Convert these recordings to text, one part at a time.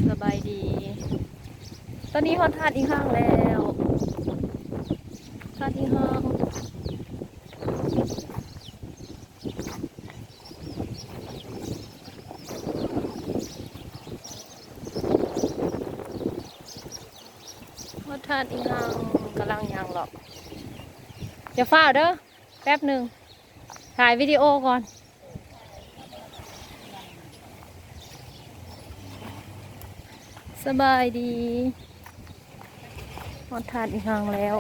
ສະບາຍດີ ຕອນນີ້ຮອດທາດອີ່ຮັ່ງແລ້ວ ທາດອີ່ຮັ່ງ ຮອດທາດອີ່ຮັ່ງ ກຳລັງຍ່າງເລາະ ຢ່າຟ້າວເດີ ແປັບໜຶ່ງ ຖ່າຍວິດີໂອກ່ອນ. ສະບາຍດີ ຮອດທາດອີ່ຮັ່ງແລ້ວ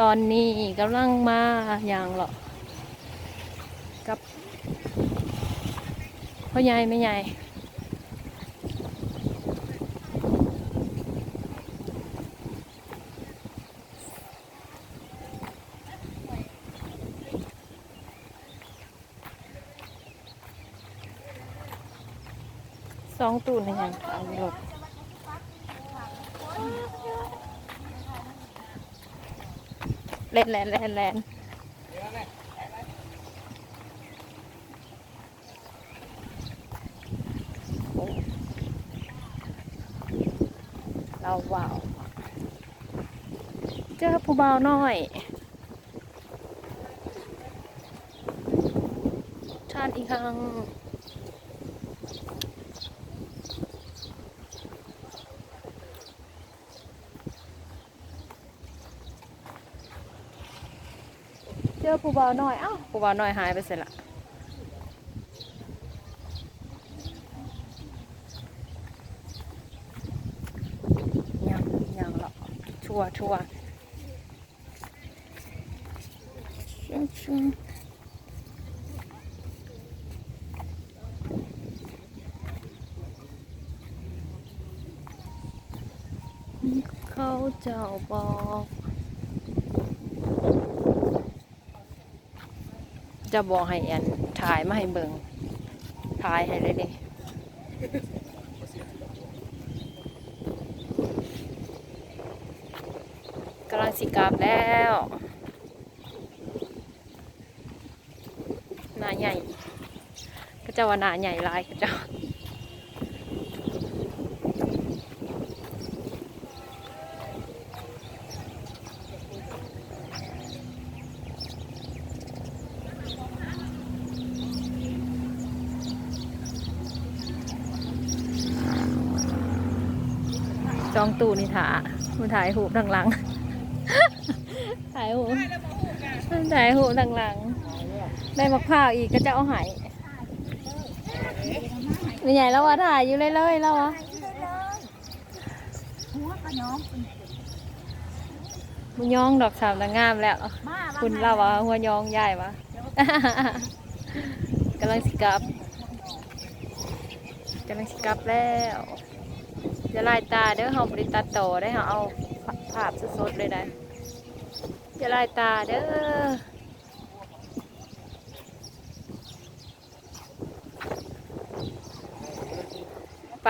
ຕອນນີ້ກຳລັງມາຍ່າງເລາະກັບພໍ່ໃຫຍ່ແມ່ໃຫຍ່. ສອງຕູ້ນີ້ຍັງຂາຍຢູ່ລົດ ແລ່ນໆໆໆ ໂອ້ ລາວວ້າວ ເຈີຜູ້ບ່າວນ້ອຍ ທາດອີ່ຮັ່ງ ເຈີຜູ້ບ່າວນ້ອຍ ເອົ້າ ຜູ້ບ່າວນ້ອຍຫາຍໄປໃສລະ? ຍ່າງ ຍ່າງເລາະທົ່ວໆ. ເຂົາເຈົ້າບອກ ເຈົ້າບອກໃຫ້ອັນ ຖ່າຍມາໃຫ້ເບິ່ງ ຖ່າຍໃຫ້ເລີຍເດ້. ກຳລັງຊິກັບແລ້ວ ໜ້າໃຫຍ່ ເຂົາເຈົ້າວ່າໜ້າໃຫຍ່ຫຼາຍ ເຂົາເຈົ້າ ສອງຕູ້ນີ້ຖ້າ ມາຖ່າຍຮູບທາງຫຼັງ ຖ່າຍຮູບ ມັນຖ່າຍຮູບທາງຫຼັງ ໄດ້ໝາກພ້າວອີກ ເຂົາເຈົ້າເອົາໃຫ້ ແມ່ໃຫຍ່ລາວວ່າຖ່າຍຢູ່ເລື້ອຍໆ ລາວວ່າ ຫົວກະຍອງ ບໍ່ຍອງດອກ ສາວນາງງາມແລ້ວ ມາ ຄຸນລາວວ່າຫົວຍອງ ຍາຍວ່າ ກຳລັງຊິກັບ ກຳລັງຊິກັບແລ້ວ ຢ່າລາຍຕາເດີ ເຮົາບໍ່ໄດ້ຕັດຕໍ່ເດ້ ເຮົາເອົາພາບສົດໆເລີຍໄດ໋ ຢ່າລາຍຕາເດີ ໄປ.